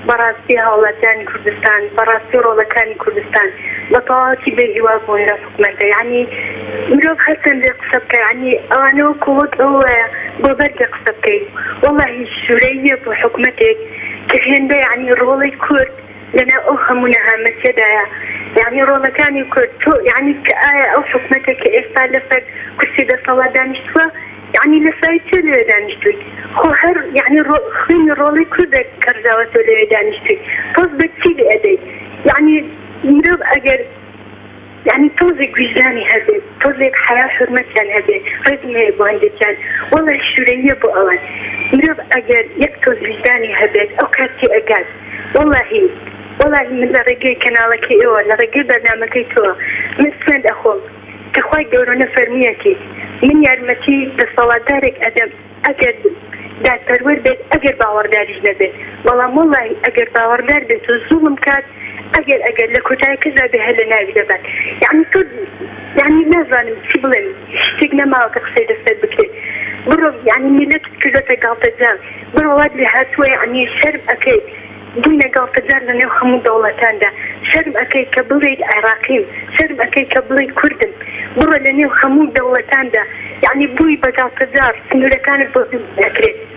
بەڕاستی هاوڵاتیانی کوردستان بەڕاستی ڕۆڵەکانی کوردستان بە تەواوەتی بێ هیوا بوون لەو حکومەتە یانی مرۆڤ هەرچەندێ قسە بکا یانی ئەوانە وەکو وەک ئەوە وایە بۆ بەردێ قسە بکەی وەڵاهی شورەییە بۆ حکومەتێک کە هێندە یانی ڕۆڵەی کورد لەناو ئەو هەموو نەهامەتیەدایە یانی ڕۆڵەکانی کورد تۆ یانی کە ئایا ئەو حکومەتە کە ئێستا لەسەر کورسی دەسەڵات دانیشتووە یەعنی لە سای چێ لەوێ دانیشتووی خۆ هەر یەعنی ڕۆ خوێنی ڕۆڵەی کوردە کە ڕژاوە تۆ لەوێ دانیشتووی تۆز بە چی لێ ئەدەی یەعنی مرۆڤ ئەگەر یەعنی تۆزێک ویژدانی هەبێت تۆزێک حەیا حورمەتیان هەبێ ڕێزم هەیە بۆ هەندێکیان وەڵای شورەییە بۆ ئەوان مرۆڤ ئەگەر یەک تۆز ویژدانی هەبێت ئەو کات تێ ئەگات وەڵاهی وەڵاهی من لە ڕێگەی کەناڵەکەی ئێوە لە ڕێگەی بەرنامەکەی تۆ من سوێند ئەخۆم کە خوای گەورە فەرموویەتی، من یارمەتی دەسەڵاتدارێک ئەدەم ئەگەر دادپەروەر بێت ئەگەر باوەڕداریش نەبێت، بەڵام وەڵاهی ئەگەر باوەڕدار بێت و زوڵم کات ئەگەر ئەگەر لە کۆتایەکەشدا بێ هەر لەناوی دەبات. یەعنی تۆ یەعنی نازانم چی بڵێم شتێک نەماوە کە قسەی لەسەر بکرێت. بڕۆ یەعنی میللەتت کردۆتە گاڵتەجاڕ بڕۆ وات لێهاتووە یەعنی شەرم ئەکەیت. بووینە گاڵتەجار لە نێو هەموو دەوڵەتاندا، شەرم ئەکەی کە بڵێیت عێڕاقیم، شەرم ئەکەی کە بڵێی کوردم، بڕۆ لە نێو هەموو دەوڵەتاندا یەعنی بووی بە گاڵتەجاڕ، سنوورەکانت بۆ دروست ئەکرێت.